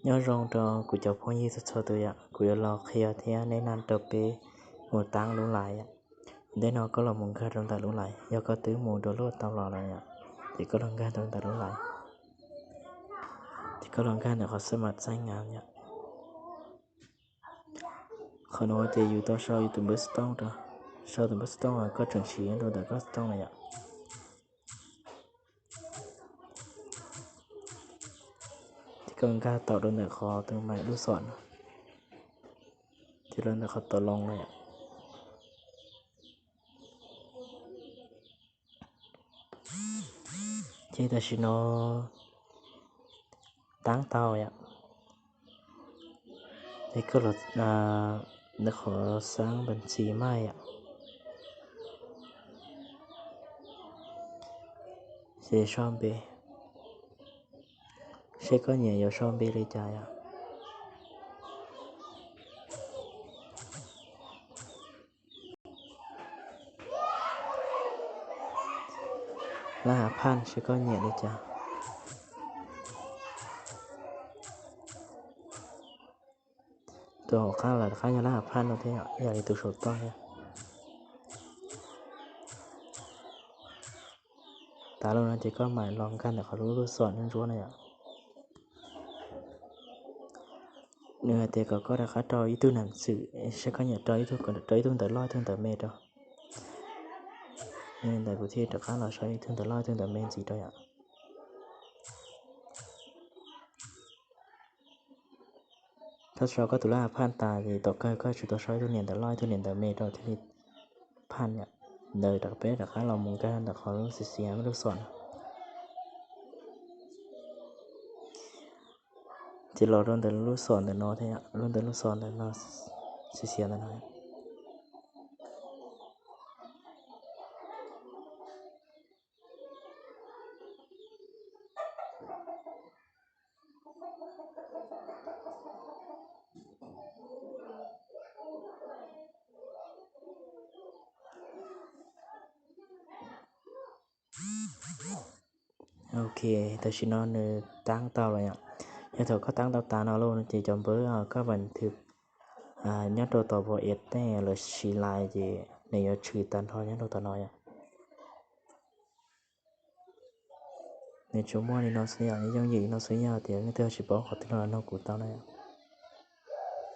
Nyob zoo rau kuv cov phooj ywg txhua txhua tus yom, kuv yuav los qhia thiab nes nas rau peb mus tab lub lais yom. Ntej no koj los mus nkag rau ntawm lub lais, yog koj twb mus dua luaj tau los lawm yom, ces koj los nkag rau ntawm lub lais, ces koj los nkag ntawm qhov xab mam txaij ngas yom. Qhov no ces yus tau sau yus tus npawb xov tooj rau, sau tus npawb xov tooj uas koj tseem siv rau ntawm koj xov tooj na yom. Ces koj nkag tau rau ntawm qhov tus maim lub xom no, ces los ntawm qhov tau loo na yom. Ces tam sim no tab tau yom, ces koj los ntawm qhov xab npas ntxi maij yom, ces sau npe, seb koj nyiam yuav sau npe li cas yom. Lab hav phaj seb koj nyiam li cas. Tus hauv qab lawm rov qab yog lab hav phaj no thiab yom, yog li tus saum toj thiab. Tas lawm no ces koj mam los nkag ntawm qhov lub lub xom ntsuab ntsuab na yom. Nws hais tias kom koj rov qab rau ib tug nam xwm, seb koj nyiam rau ib tug, rau ib tug ntawv loj ib tug ntawv me rau. Yog li ntawd kuv thiaj rov qab los sau ib tug ntawv loj ib tug ntawv me ntxiv rau yom. Koj sau koj tus lab hav phaj tas ces tom kawg koj tsum tau sau ib tug niam ntawv loj ib tug niam ntawv me rau thiaj li phaj yom. Ntawd rau peb rov qab los mus nkag ntawm qhov lub xiav xiav lub xom no. Ces los rau ntawm lub xom ntawm no thiab, lub ntawm lub xom ntawm no, xiav xiav ntawm no. Ok, tam sim no nws tab tau lawm yom. Yog thaum koj tab tau tas no lawm ces cov npawb koj npas thw nyob rau tom vo es tej lawv siv lais ces nws yuav tshwm tag nrho nyob rau tom no yom. Nws tsuas muaj li no xwb yom, nws yooj yim li no xwb, yog tias leej twg tsis paub qhov twg no los nug kuv tau na yom.